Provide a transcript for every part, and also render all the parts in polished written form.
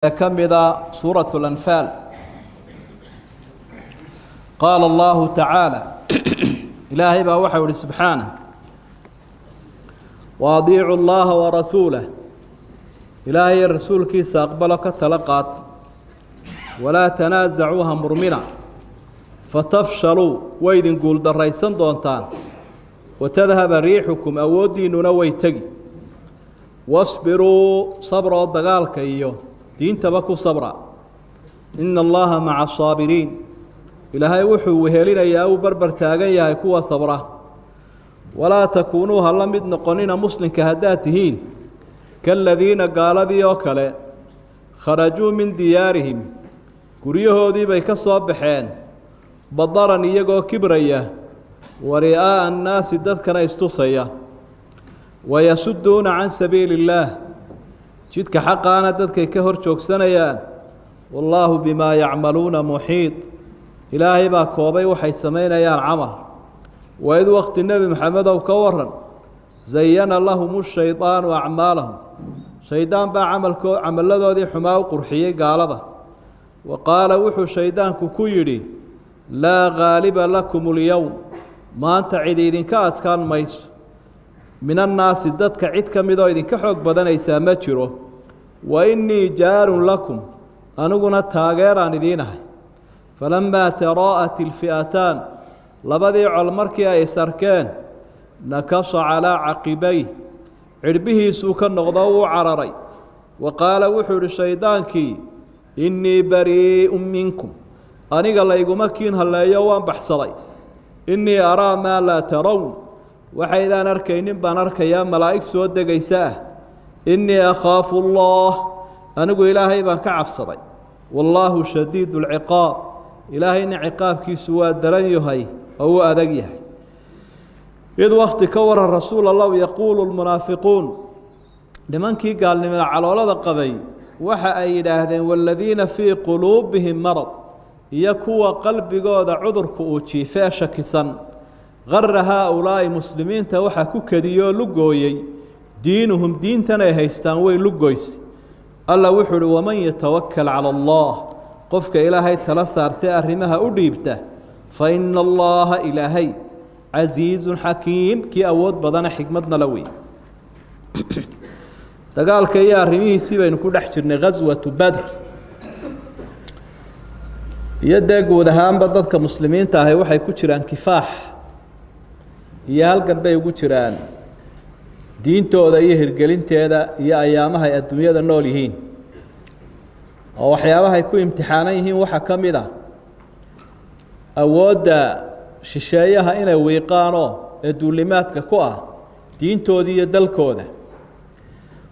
Ee ka mida suuraة الأnfaal. Qaala allahu tacaala, Ilaahay baa waxau ihi subxaanah: وأطيعوا llaha warasuulah, Ilaahay rasuulkiisa aqbalo, ka tala qaata. وlaa تanaasacuu, ha murmina. Fatafshaluu, way idin guuldarraysan doontaan. وتdhaba riixukum, awooddiinnuna way tegi. واصbiruu, sabroo dagaalka iyo diintaba ku sabra. إna allaha maca asaabiriin, Ilaahay wuxuu wehelinayaa, uu barbar taagan yahay kuwa sabra. Walaa takuunuu, ha la mid noqonina, muslimka haddaad tihiin, kaladiina, gaaladii oo kale, kharajuu min diyaarihim, guryahoodii bay ka soo baxeen, badaran, iyagoo kibraya, ورئاء الناس, dadkana istusaya, ويصدون can sabiili illaah, jidka xaqaana dadkay ka hor joogsanayaan. Wallaahu bimaa yacmaluuna muxiid, Ilaahay baa koobay waxay samaynayaan camal. وإذ waqti, Nebi Maxamedow ka waran, زين لهم الشيطان أعمالهم, shaydaan baa camalkoo camalladoodii xumaa u qurxiyey gaalada. Wa qaala, wuxuu shaydaanku ku yidhi: laa غاaliba lakum اlyowm, maanta cid idinka adkaan mayso, min annaasi, dadka cid ka midoo idinka xoog badanaysaa ma jiro. وإنii جاar lakum, aniguna taageeraan idiin ahay. فlamaa تراءت الفئتان, labadii col markii ay isarkeen, نكص calىa caqibayh, cidhbihiisuu ka noqdo, uu cararay. Wa qaala, wuxuu ihi shaydaankii: إنii bariiءu minkum, aniga layguma kiin halleeyo, waan baxsaday. إنii araa maa laa tarown, waxaydaan arkaynin baan arkayaa, malaa'ig soo degaysa ah. إنii أkhaafu allah, anigu Ilaahay baan ka cabsaday. Wallaahu شhadiid اlciqaab, Ilaahayna ciqaabkiisu waa daran yahay oo uu adag yahay. إذ wakti ka waran, rasuul Allah, يquulu lmunaafiquun, nimankii gaalnimada caloolada qabay waxa ay yidhaahdeen, والadiina fii quluubihim marad, iyo kuwa qalbigooda cudurku uu jiifee shakisan: غara haaulaa'i, muslimiinta waxaa ku kadiyoo lugooyey, diinuhum, diintan ay haystaan way lugoyse. Alla wuxuu uhi: وman yatawakal calى allah, qofka Ilaahay tala saartay, arrimaha u dhiibta, faina allaha, Ilaahay, casiizun xakiim, kii awood badana xikmadna la wey. Dagaalka iyo arrimihiisii baynu ku dhex jirnay, gaswatu Badr, iyo dee guud ahaanba dadka muslimiinta ahi waxay ku jiraan kifaax iyo halgan bay ugu jiraan diintooda iyo hirgelinteeda iyo ayaamahay adduunyada nool yihiin, oo waxyaabahay ku imtixaanan yihiin waxaa ka mid a awoodda shisheeyaha inay wiiqaanoo ee duulimaadka ku ah diintooda iyo dalkooda.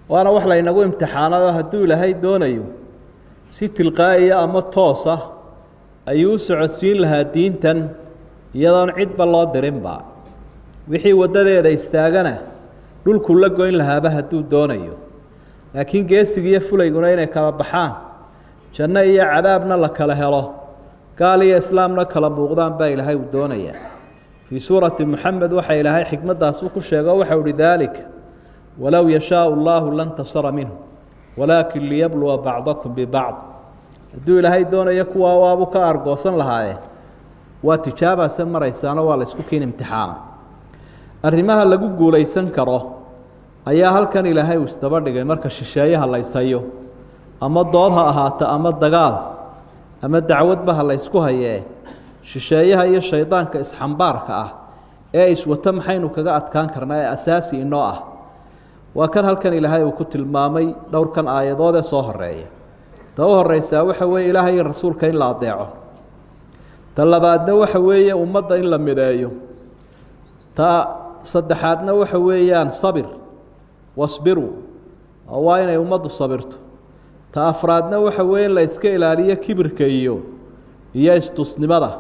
Waana wax laynagu imtixaanado. Hadduu Ilaahay doonayo, si tilqaa'iya ama toos ah ayuu u socodsiin lahaa diintan, iyadoon cidba loo dirinba. Wixii waddadeeda istaagana dhulku la goyn lahaaba hadduu doonayo. Laakiin geesiga iyo fulayguna inay kala baxaan, janno iyo cadaabna la kala helo, gaal iyo islaamna kala muuqdaan baa Ilaahay uu doonayaa. Fii suurati Moxamed waxaa Ilaahay xikmadaasu ku sheego, waxau uhi: ذلك ولو يشاء الله لانتصر منهم ولكن ليبلو بعضكم ببعض. Hadduu Ilaahay doonayo, kuwaa waabuu ka argoosan lahaaye, waa tijaabaase maraysaano, waa la isku kiin imtixaana. Arrimaha lagu guulaysan karo ayaa halkan Ilaahay uu isdaba dhigay. Marka shisheeyaha la ishayo, ama dood ha ahaato ama dagaal ama dacwadba ha la ysku hayee, shisheeyaha iyo shaydaanka isxambaarka ah ee iswata maxaynu kaga adkaan karnaa ee asaasi inoo ah? Waa kan halkan Ilaahay uu ku tilmaamay dhowrkan aayadood ee soo horeeya. Ta u horeysaa waxa weeye Ilaahay iyo rasuulka in la adeeco. Ta labaadna waxa weeye ummadda in la mideeyo. Ta saddexaadna waxa weeyaan sabir, واصbiruu, oo waa inay ummaddu sabirto. Ta afraadna waxa weeye in la iska ilaaliyo kibirka iyo istusnimada.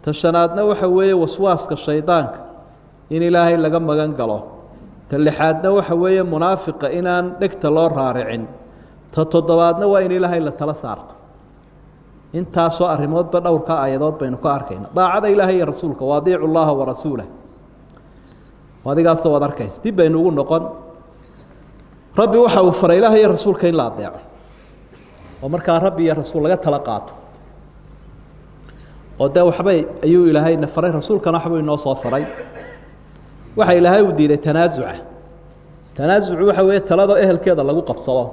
Ta shanaadna waxa weeye waswaaska shaydaanka in Ilaahay laga magan galo. Ta lixaadna waxa weeye munaafiqa inaan dhegta loo raaricin. Ta toddobaadna waa in Ilaahay la tala saarto. Intaasoo arrimoodba dhowrka aayadood baynu ka arkayna. Daacada Ilaahay iyo rasuulka, وأطيعوا الله ورسوله, adigaasoo waad arkaysa. Dib baynu ugu noqon. Rabbi waxa uu faray Ilaahay iyo rasuulka in la adeeco. Oo markaa rabbi iyo rasuul laga tala qaato, oo dee waxbay ayuu Ilaahayna faray, rasuulkana waxbuu inoo soo faray. Waxa Ilaahay uu diiday tanaasuca. Tanaasucu waxa weeye talada ehelkeeda lagu qabsado,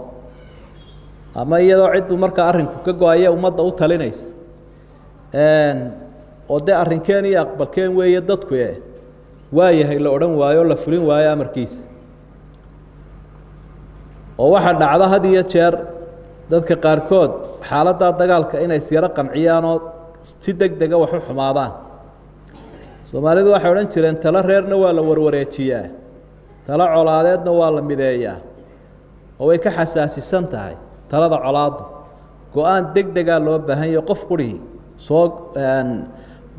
ama iyadoo ciddu markaa arrinku ka go-aya ummadda u talinaysa, oo dee arrinkeen iyo aqbalkeen weeye dadku e waayahay la odhan waayo o la fulin waayo amarkiisa. Oo waxaa dhacda had iyo jeer dadka qaarkood xaaladdaa dagaalka inay isyaro qanciyaan oo si deg dega wax u xumaadaan. Soomaalidu waxay odhan jireen, talo reerna waa la warwareejiyaa, talo colaadeedna waa la mideeyaa, oo way ka xasaasisan tahay talada colaaddu. Go-aan deg degaa loo baahan yaho, qof qurihii soo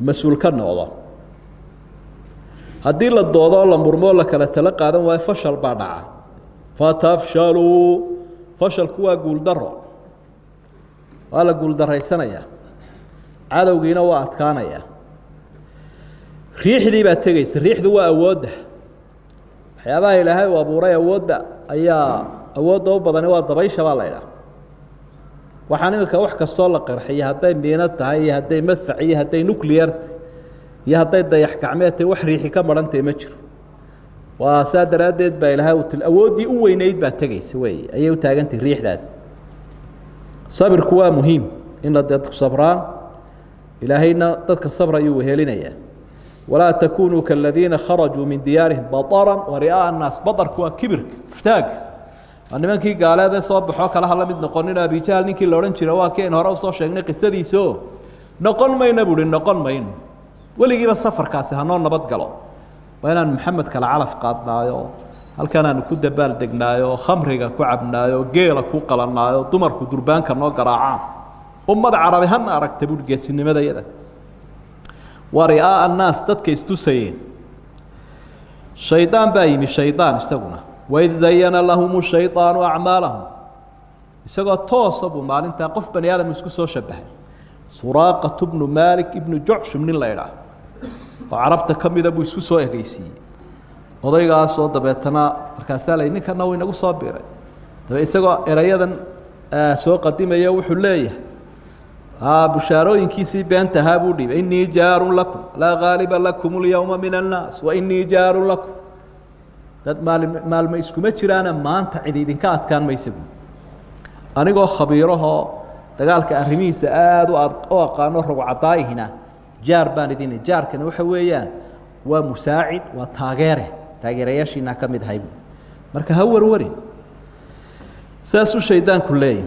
mas-uul ka noqdo. Haddii la doodo oo la murmoo, la kala talo qaadan waayo, fashal baa dhaca. Fatafshaluu, fashalku waa guuldaro, waa la guuldarraysanayaa, cadowgiina waa adkaanaya. Riixdii baa tegeysa. Riixdu waa awoodda, waxyaabaha Ilaahay uu abuuray awoodda ayaa awoodda u badani waa dabaysha baa la idhaha. Waxaan iminka wax kastoo la qarxiya, hadday miino tahay iyo hadday madfac iyo hadday nucleart iyo hadday dayax gacmeed tahay, wax riixi ka marhantahy ma jiro. Waa saa daraaddeed baa Ilaahay uu til awooddii u weynayd baa tegeysa wey, ayay u taagantahay riixdaas. Sabirku waa muhiim in la dadku sabraan, Ilaahayna dadka sabra ayuu wehelinayaa. Walaa takunuu kaladiina kharajuu min diyaarihim baطran wa ri'aaءa annaas. Baطarku waa kibirka, iftaaga. Waa nimankii gaaleedee soo baxoo kale ha la mid noqonin. Abijahl ninkii la odhan jira waa kii ayn hore usoo sheegnay qisadiisao. Noqon mayna buuhi, noqon mayno weligiiba, safarkaasi hanoo nabad galo, waa inaan Maxamed kala calaf qaadnaayo, halkan aanu ku dabaal degnaayo, khamriga ku cabnaayo, geela ku qalanaayo, dumarku durbaanka noo garaacaan, ummad carabi hana aragta buuhi geesinimadayada. Waa ri'aa'a annaas, dadka istusayeen. Shaydaan baa yimi, shaydaan isaguna waid zayana lahum shayطaanu acmaalahum, isagoo toosa buu maalintaa qof bani aadam isku soo shabahay. Suraaqatu bnu Maalik ibnu Jucshum nin la idhaah oo carabta ka mida buu isku soo egeysiiyey odaygaasoo. Dabeetana markaasaa la ninkana uu inagu soo biiray. Dabe isagoo erayadan soo qadimaya wuxuu leeyahay, bushaarooyinkiisii beenta ahaa buu dhiibay: inii jaarun lakum, laa gaaliba lakum اlyowma min annaas, wa inii jaarun lakum. Dad maali maalmo iskuma jiraana, maanta cid idinka adkaan maysa buu, anigoo khabiirahoo dagaalka arrimihiisa aada u aqaano rogcadaayihina jaar baan idin. Jaarkani waxa weeyaan waa musaacid, waa taageere, taageerayaashiinaa ka mid ahay. Marka ha warwarin, saasuu shaydaanku leeyahy.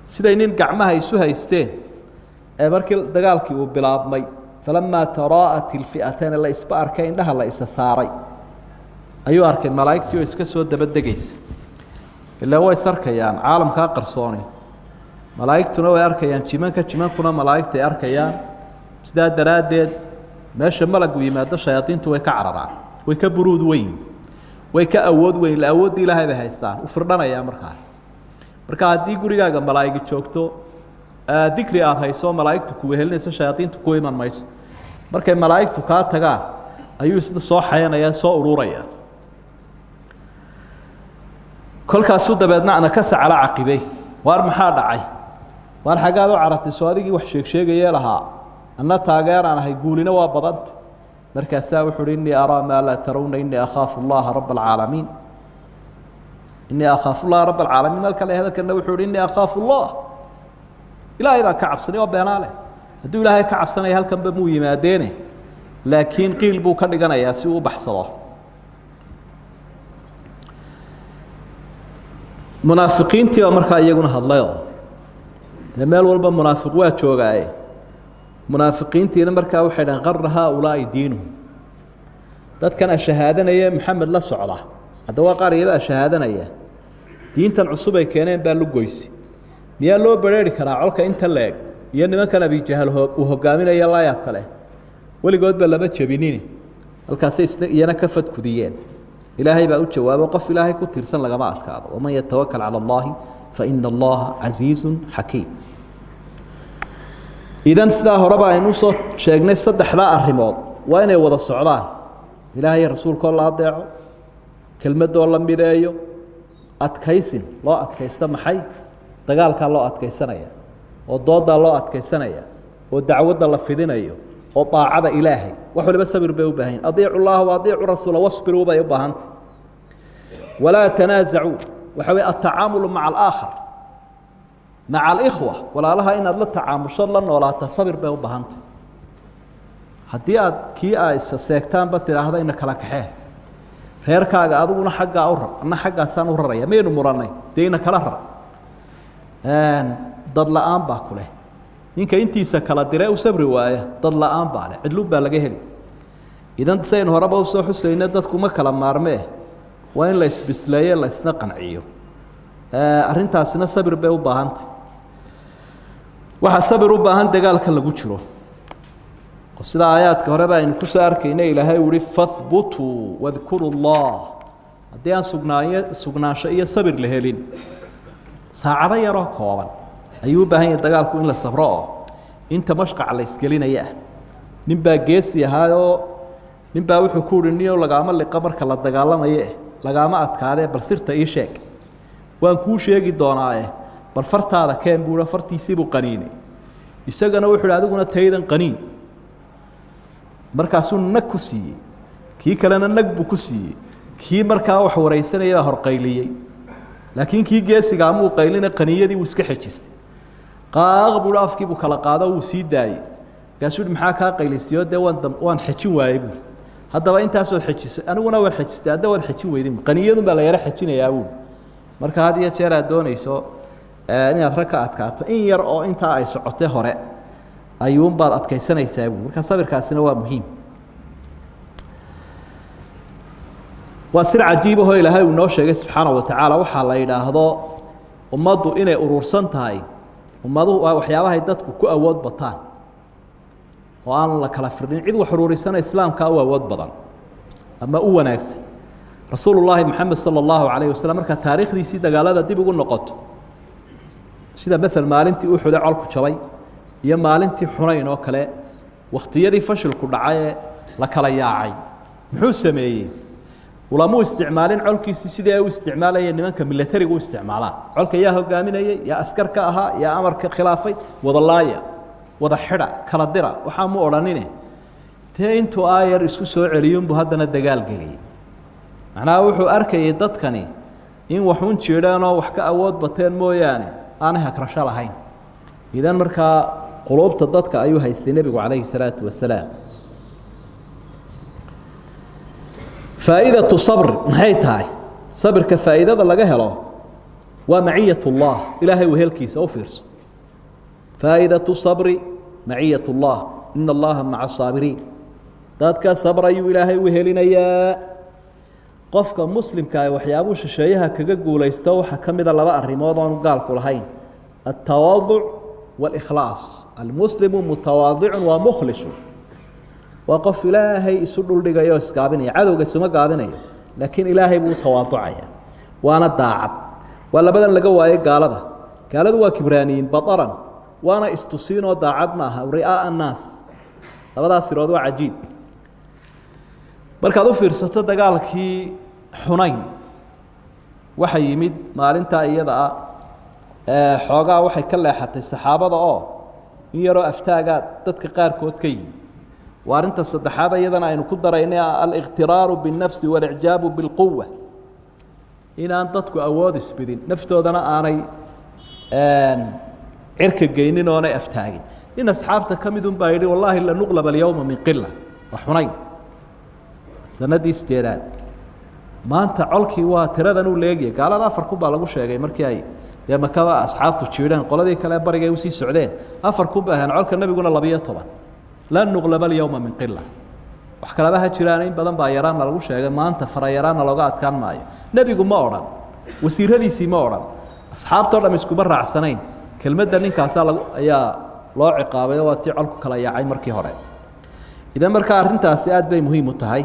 Siday nin gacmaha isu haysteen ee markii dagaalkii uu bilaabmay, falamaa taraa'at ilfi'atayn, la isba arkay, indhaha la isa saaray, ayuu arkay malaa'igtii oo iska soo dabadegaysa. Ilaa way is arkayaan caalamkaa qarsooni, malaa'igtuna way arkayaan jimanka, jimankuna malaa'igtay arkayaan. Sidaa daraaddeed meesha malagu yimaado shayaadiintu way ka cararaan, way ka buruud weyn, way ka awood weyn, ila awooddii Ilaahay bay haystaan. U firdhanayaa markaa. Marka haddii gurigaaga malaa'igi joogto, dikri aada hayso, malaa'igtu ku wehelinayso, shayaadiintu ku iman mayso. Markay malaa'igtu kaa tagaan ayuu isna soo xayanaya, soo ururaya. Kolkaasuu dabeedna nakasa calaa caqibey. Waar maxaa dhacay? Waar xaggaad u carartay? Soo adigii wax sheegsheegayee lahaa anna taageeraan ahay, guulina waa badanta. Markaasaa wuxu uhi: innii araa maa laa tarawna, innii akhaafu allaha raba alcaalamiin, innii akhaafu llaha raba alcaalamiin. Meel kale hadalkana wuxuu uhi: innii akhaafu allah, Ilaahay baan ka cabsanay. Oo beenaale, hadduu Ilaahay ka cabsanaya halkanba muu yimaadeene, laakiin qiil buu ka dhiganayaa si uu u baxsado. Munaafiqiintii baa markaa iyaguna hadlayoo dee meel walba munaafiq waa joogaaye. Munaafiqiintiina markaa waxay dhahen: qara haaulaai diinuhum. Dadkan ashahaadanaya Maxamed la socda hadda waa qaar iyaba ashahaadanaya, diintan cusub ay keeneen baa lugoysi. Miyaa loo bereeri karaa colka inta leeg iyo nimankan Abijahal uu hogaaminaya laayaab kale? Weligoodba lama jebinin. Halkaasay isna iyana ka fadkudiyeen. Ilaahay baa u jawaabo: qof Ilaahay ku tiirsan lagama adkaado. Waman yatawakal cala allahi faina allaha casiizu xakiim. Idan sidaa horeba aynu usoo sheegnay, saddexdaa arrimood waa inay wada socdaan: Ilaahay rasuulkoo la adeeco, kelmadoo la mideeyo, adkaysin loo adkaysto maxay Dagaalkaa loo adkaysanaya oo doodaa loo adkaysanaya oo dacwadda la fidinayo oo daacada Ilaahay, wax waliba sabir bay u baahan yihin. Adiicu llaha wa adiicu rasuula wasbiruu bay u baahantay. Walaa tanaasacuu, waxa wey altacaamulu maca alaakhar, maca alikhwa, walaalaha inaad la tacaamusho, la noolaata, sabir bay u baahantay. Haddii aad kii aa isa seegtaanba tidhaahda ina kala kaxee, reerkaaga adiguna xaggaa u rar, anna xaggaasaan u raraya, maynu murannay, dee ina kala rar, dad la'aan baa ku leh. Ninka intiisa kala dire u sabri waaya, dad la'aan baa leh, cidlub baa laga heli. Idan saynu horeba usoo xusayna, dadku ma kala maarmee, waa in la isbisleeye, la isna qanciyo. Arrintaasina sabir bay u baahantay. Waxaa sabir u baahan dagaalka lagu jiro, oo sida aayaadka horeba aynu kusoo arkayna, Ilaahay uu uhi: "Fahbutuu wadkuru llah." Haddii aan sugnaayo sugnaansho iyo sabir la helin, saacado yaroo kooban ayuu u baahan yahay dagaalku in la sabro oo inta mashqaca la isgelinaya ah. Nin baa geesi ahaayoo nin baa wuxuu ku uhi: "Niyow, lagaama liqa marka la dagaalamaye, lagaama adkaadee, bal sirta ii sheeg." "Waan kuu sheegi doonaae, bal fartaada keen," buu. Fartiisiibuu qaniinay. Isagana wuxuu hi: "Adiguna taydan qaniin." Markaasuu nag ku siiyey, kii kalena nag buu ku siiyey. Kii markaa wax waraysanaya baa horqayliyey, laakiin kii geesiga amuu qaylina, qaniyadii wuu iska xejistay. Qaaq buu, afkii buu kala qaado, wuu sii daayey. Markaasuu uhi: "Maxaa kaa qaylisiiyo?" "Dee waan xejin waayey," buui. "Haddaba intaasood xejisay, aniguna waan xejistay, adda waad xejin weydin, qaniyadun baa la yaro xejinayaa," buui. Marka had iyo jeer aad doonayso inaad rag ka adkaato, in yar oo intaa ay socotay hore ayuunbaad adkaysanaysaa buui. Marka sabirkaasina waa muhiim. Waa sir cajiibahoo Ilaahay uu noo sheegay subxaana wa tacaala. Waxaa la yidhaahdo ummaddu inay urursan tahay, ummaduhu waa waxyaabahay dadku ku awood bataan oo aan la kala firdhin. Cid wax uruurisana islaamkaa u awood badan ama u wanaagsan. Rasuulullaahi Moxamed sala allahu calayhi wasalam, markaa taariikhdiisii dagaalada dib ugu noqoto, sida maal maalintii Uxude colku jabay iyo maalintii Xunayn oo kale, wakhtiyadii fashilku dhacay ee la kala yaacay, muxuu sameeyey? Ulamuu isticmaalin colkiisii sidii ay u isticmaalayeen nimanka milatariga u isticmaalaan colka. Yaa hogaaminayay? Yaa askarka ahaa? Yaa amarka khilaafay? Wada laaya, wada xidha, kala dira, waxaa mu odhanine. Dee intuu aayar isku soo celiyunbuu haddana dagaal geliyey. Macnaha wuxuu arkayay dadkani in waxun jiidheenoo wax ka awood bateen mooyaane aanay hagrasho lahayn. Idan markaa quluubta dadka ayuu haystay nebigu calayhi salaatu wasalaam. Faa'iidatu sabr maxay tahay? Sabirka faa'iidada laga helo waa maciyat ullah, Ilaahay wehelkiisa. U fiirso, faa'idatu sabri maciyat ullah, ina allaha maca asaabiriin. Dadka sabrayuu Ilaahay wehelinayaa. Qofka muslimka ah waxyaabuu shisheeyaha kaga guulaysto waxaa ka mida laba arrimood oonu gaalku lahayn: altawaaduc waاlikhlaas. Almuslimu mutawaadicun waa mukhlisu, waa qof Ilaahay isu dhuldhigaya oo isgaabinaya. Cadowga isuma gaabinayo, laakiin Ilaahay buu u tawaaducaya, waana daacad. Waa labadan laga waayo gaalada. Gaaladu waa kibraaniyiin baaran, waana istusiinoo daacad ma aha, ri'aaءa annaas. Labadaas sirood waa cajiib. Markaad u fiirsato dagaalkii Xunayn, waxa yimid maalintaa iyada ah xoogaa waxay ka leexatay saxaabada oo in yaroo aftaagaa dadka qaarkood ka yimid. Waa arrinta saddexaad iyadana aynu ku daraynay: aliqtiraaru biالnafsi waاlicjaabu biاlquwa, inaan dadku awood isbidin, naftoodana aanay cirka geynin oonay aftaagin. Nin asxaabta ka midun baa yidhi: "Wallaahi lanuqlab alyowma min qila." Waa Xunayn sanadii 8aad. Maanta colkii waa tiradan uu leegyahay. Gaalada 4,000 baa lagu sheegay markii ay dee Makaba asxaabtu jiidheen, qoladii kale barigay usii socdeen. 4,000 bay ahayn, colka nebiguna 12. "Lan nuqlaba alyowma min qila." Wax kalaba ha jiraan, in badan baa yaraanna lagu sheegay, maanta farayaraanna looga adkaan maayo. Nebigu ma odhan, wasiiradiisii ma odhan, asxaabtoo dham iskuma raacsanayn. Kelmadda ninkaasaa lag ayaa loo ciqaabay oo waa tii colku kala yaacay markii hore. Idan markaa arrintaasi aad bay muhiim u tahay.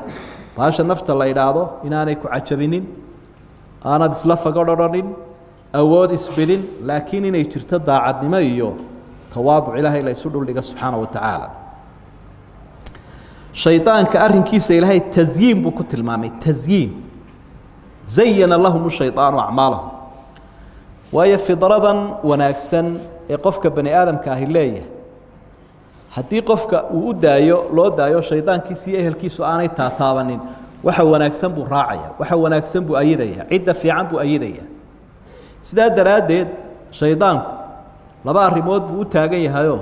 Baasha nafta la idhaahdo inaanay ku cajabinin, aanad isla fagodhodhanin, awood isbidin, laakiin inay jirto daacadnimo iyo tawaaduc Ilaahay la isu dhuldhiga subxaana wa tacaala. Shaydaanka arrinkiisa Ilaahay tasyiin buu ku tilmaamay, tasyiin: "Zayana lahum shaydaanu acmaalahum." Waayo, fidradan wanaagsan ee qofka bani aadamka ahi leeyahay, haddii qofka uu u daayo, loo daayo, shaydaankiisa iyo ehelkiisu aanay taataabanin, waxa wanaagsan buu raacaya, waxa wanaagsan buu ayidaya, cidda fiican buu ayidaya. Sidaa daraaddeed shaydaanku laba arrimood buu u taagan yahayoo: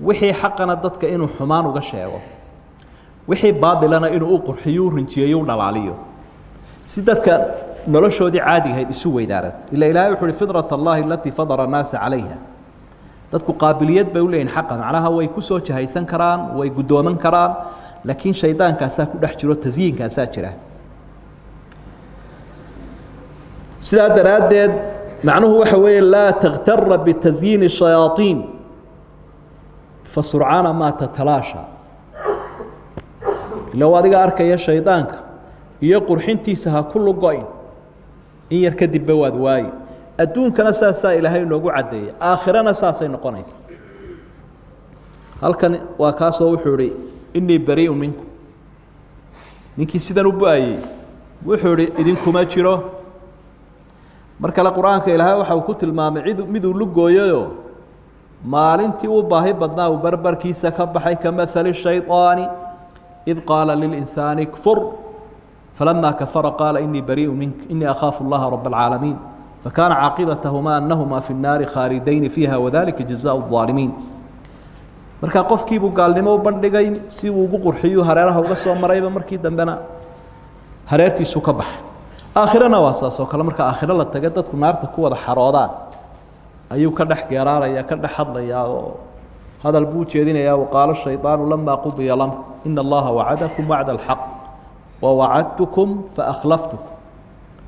wixii xaqana dadka inuu xumaan uga sheego, wixii baadilana inuu u qurxiyo, u rinjiyeeyo, u dhalaaliyo, si dadka noloshoodii caadiga ahayd isu weydaarato. Ila Ilahay wuxu uhi: فطرة الله التي فطر الناس عليها. Dadku qaabiliyad bay u leeyihin xaqa, macnaha way ku soo jahaysan karaan, way guddooman karaan, laakiin shaydaankaasaa ku dhex jiro, tasyiinkaasaa jira. Sidaa daraaddeed macnuhu waxa weeye: لا تغتر بتزيين الشياطين فسرعان ما تتلاشى. Ila adiga arkaya, shaydaanka iyo qurxintiisa ha ku lugo-in, in yar kadibba waad waayi. Adduunkana saasaa Ilaahay inoogu caddeeyay, aakhirana saasay noqonaysa. Halkan waa kaasoo wuxuu ihi: إني بريء منكم. Ninkii sidan u bu-ayey wuxuu ihi: idinkuma jiro. Mar kale Qur-aanka Ilaahay waxa uu ku tilmaamay cid miduu lugooyayoo maalintii u baahi badnaa uu barbarkiisa ka baxay: كمثل الشيطان إذ قال للإنسان اكفر فلما كفر قال إني بريء منك إني أخاف الله رب العالمين فكان عاقبتهما أنهما في النار خالدين فيها وذلك جزاء الظالمين. Markaa qofkiibuu gaalnimo u bandhigay si uu ugu qurxiyu, hareeraha uga soo marayba, markii dambena hareertiisu ka baxay. Aakhirana waa saas oo kale. Marka aakhiro la taga, dadku naarta ku wada xaroodaan, ayuu ka dhex geeraaraya, ka dhex hadlayaa oo hadal buu ujeedinayaa: وقال الشيطان لما قضي الأمر إن الله وعدكم وعد الحق ووعدتكم فأخلفتكم.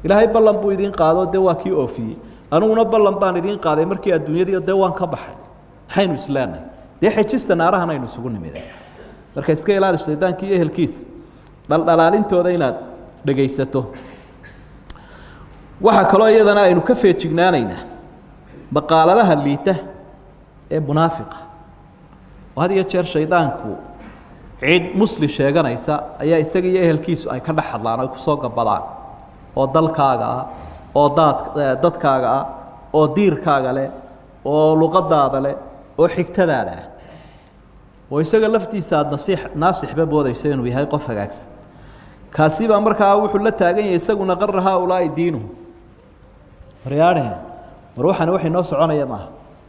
Ilaahay ballan buu idiin qaado, dee waa kii oofiyey. Aniguna ballan baan idiin qaaday markii adduunyadii, dee waan ka baxay. Maxaynu isleenahay? Dee xejista naarahan aynu isugu nimide. Marka iska ilaali shaydaankii iyo ehelkiisa dhaldhalaalintooda inaad dhegaysato. Waxaa kaloo iyadana aynu ka feejignaanaynaa maqaaladaha liita ee munaafiqa oo had iyo jeer shaydaanku cid musli sheeganaysa ayaa isaga iyo ehelkiisu ay ka dhex hadlaan, ay kusoo gabadaan, oo dalkaaga ah, oo daad dadkaaga ah, oo diirkaaga leh, oo luqadaada leh, oo xigtadaada ah, oo isaga laftiisa aada nasiix naasixba moodayso inuu yahay qof hagaagsan. Kaasi baa markaa wuxuu la taagan yahay isaguna: غر هؤلاء دينهم. Waryaadhehen, war waxani waxay noo soconaya maaha,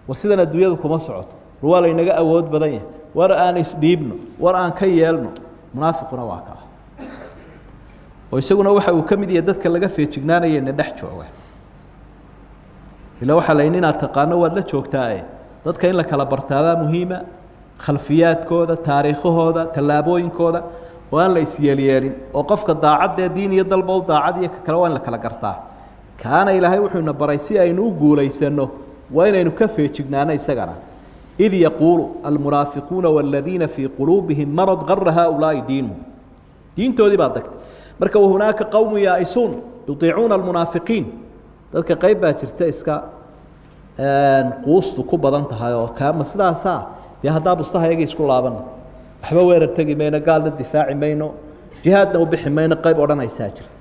war sidan adduunyadu kuma socoto, war waa laynaga awood badan yahay, war aan isdhiibno, war aan ka yeelno. Munaafiquna waa kaa, oo isaguna waxa uu ka mid yahay dadka laga feejignaanayena dhex jooga. Ila waxaa la inaad taqaano waad la joogtaae, dadka in la kala bartaabaa muhiima, khalfiyaadkooda, taariikhahooda, tallaabooyinkooda, oo aan la isyeelyeelin, oo qofka daacadee diin iyo dalba u daacad iyo ka kale waa in la kala gartaa. Kaana Ilaahay wuxuuna baray si aynu u guulaysanno waa inaynu ka feejignaano isagana. إذ يقول المنافقون والذين في قلوبهم مرض غر هؤلاء دينهم. Diintoodii baa dagtay. Marka وهناك قوم يائسون يطيعون المنافقين. Dadka qayb baa jirta iska quustu ku badan tahay, oo kaama sidaasaa dee haddaa bustaha iyaga isku laaban, waxba weerar tegi mayno, gaalna difaaci mayno, jihaadna u bixi mayno, qayb odhanaysaa jirta.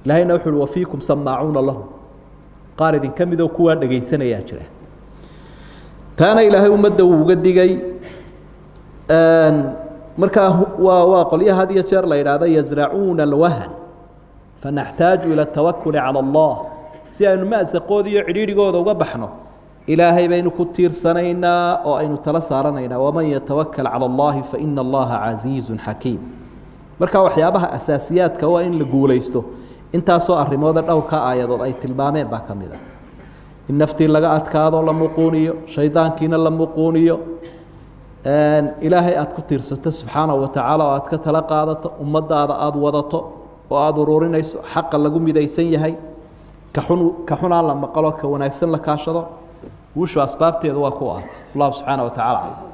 Ilaahayna wuxu uhi: وفيكم سماعون لهم. Qaar idinka midoo kuwaa dhegaysanayaa jira. Taana Ilaahay ummadda wuu uga digay. Markaa waa qolyaha had iyo jeer la yidhaahdo يزرعون الوهن. فنحتاج إلى التوكل على الله. Si aynu masaqooda iyo cidhiidhigooda uga baxno, Ilaahay baynu ku tiirsanaynaa oo aynu tala saaranaynaa. ومن يتوكل على الله فإن الله عزيز حكيم. Marka waxyaabaha asaasiyaadka waa in la guulaysto intaasoo arrimooda dhowrka aayadood ay tilmaameen baa ka mid ah: in naftii laga adkaado, la muquuniyo, shaydaankiina la muquuniyo, Ilaahay aada ku tiirsato subxaanahu wa tacaala, oo aad ka tala qaadato, ummadaada aada wadato oo aada ururinayso, xaqa lagu midaysan yahay, ka xun ka xunaan la maqalo, ka wanaagsan la kaashado. Guushu asbaabteedu waa kuwa ah. Allahu subxaana wa tacala aclam.